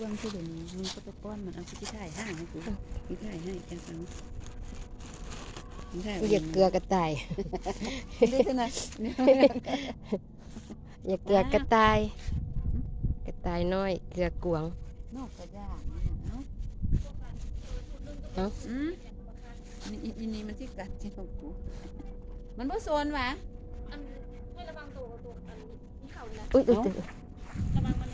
ອງຄືດຽວນີ້ ມັນກໍໄປປ້ອນມັນ ເອົາ ຊິຖ່າຍຫາງໃຫ້ກູ ຊິຖ່າຍໃຫ້ ຈັກອັນ ຊິຖ່າຍ ຢາກເກືອກະຕ່າຍ ເດ້ຊັ້ນນະ ຢ່າເກືອກະຕ່າຍ ກະຕ່າຍນ້ອຍ ເກືອກວາງ ນອກກະຢ່າງນີ້ນະ ເອົ້າ ເອົ້າ ອືມ ນີ້ ອີ ອີນີ້ມັນຊິກັດຈິງຂອງກູ ມັນບໍ່ສົນຫວາ ອັນ ໃຫ້ລະວັງໂຕ ໂຕ ອັນ ເຂົ້ານີ້ນະ ອຸ້ຍ ອຸ້ຍ ລະວັງມັນ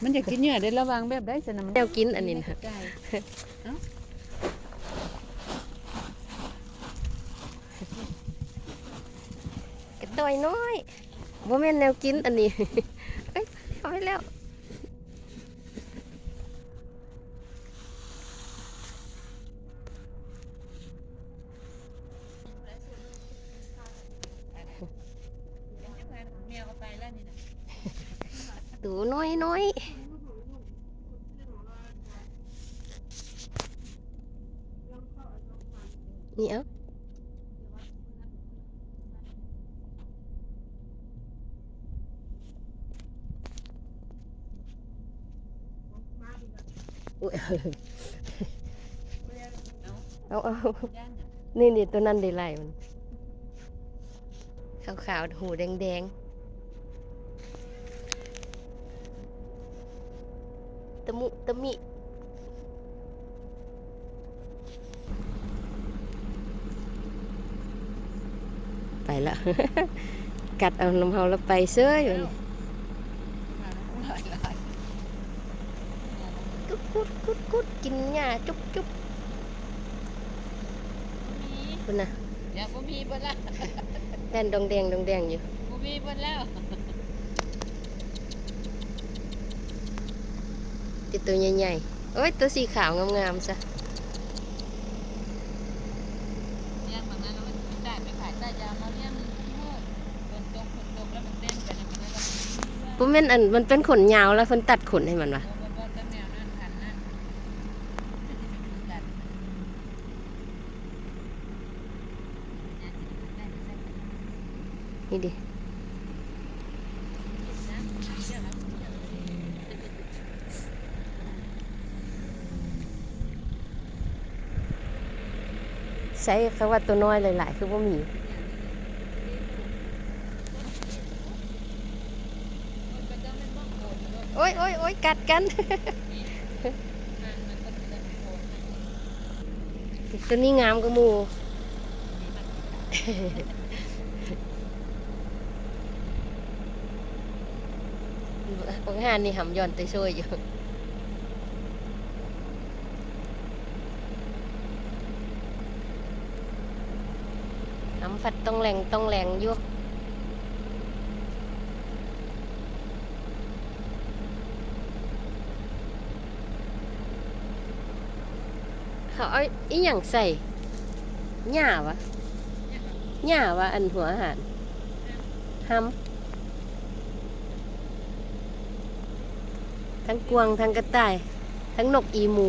ມັນຢາກກິນເຫຍື່ອເດ້ ລະວັງແບບໃດຊັ້ນນະ ແນວກິນອັນນີ້ນະ ເອົ້າ ກະຕ່າຍນ້ອຍ ບໍ່ແມ່ນແນວກິນອັນນີ້ ເອີຍ ເຂົ້າໄປແລ້ວ ໂຕນ້ອຍໆ ນີ້ ເອົ້າ ໂອ້ຍ ເອົາ ເອົາ ນີ້ໆ ໂຕນັ້ນໄດ້ຫຼາຍມັນ ຂາວໆ ຫູແດງໆ ຕະມຸຕະມິ ໄປລະ ກັດເອົານຳເຮົາລະໄປເຊີຍ ກຸດໆໆໆ ກິນຫຍ້າຈຸບໆ ພຸ້ນນະ ຍັງບໍ່ມີເບິດລະ ແລ່ນດົງແດງດົງແດງຢູ່ ບໍ່ມີເບິດແລ້ວ ຕິດໂຕໃຫຍ່ໆ ໂອ້ຍ ໂຕສີຂາວງາມໆຊະ ລ້ຽງມັນນັ້ນ ໂອ້ຍ ຕາຍໄປຂາຍຕາຍຢາມາລ້ຽງ ຝົນຕົກ ຝົນຕົກແລ້ວມັນເຕັ້ນໄປນຳມັນນັ້ນ ບໍ່ແມ່ນ ອັນ ມັນເປັນຂົນຍາວແລ້ວເພິ່ນຕັດຂົນໃຫ້ມັນຫວາ ບໍ່ ບໍ່ ບໍ່ ແນວນັ້ນ ພັນນັ້ນ ນີ້ເດ ໃສ ເຂົາວ່າໂຕນ້ອຍຫຼາຍໆ ຄືບໍ່ມີ ໂອ້ຍ ໂອ້ຍ ໂອ້ຍ ກັດກັນ ໂຕນີ້ງາມກວ່າໝູ່ ບັກຫ່ານນີ້ຫຳຢ່ອນແຕ່ໂຊຍຢູ່ ຫຳພັດຕ່ອງແຫຼງຕ່ອງແຫຼງຢູ່ ເຂົາເອົາອີ່ຫຍັງໃສ່? ຫຍ້າຫວາ? ຫຍ້າຫວາ? ອັນຫົວອາຫານ ຫຳ ທັງກວາງ ທັງກະຕ່າຍ ທັງນົກອີມູ.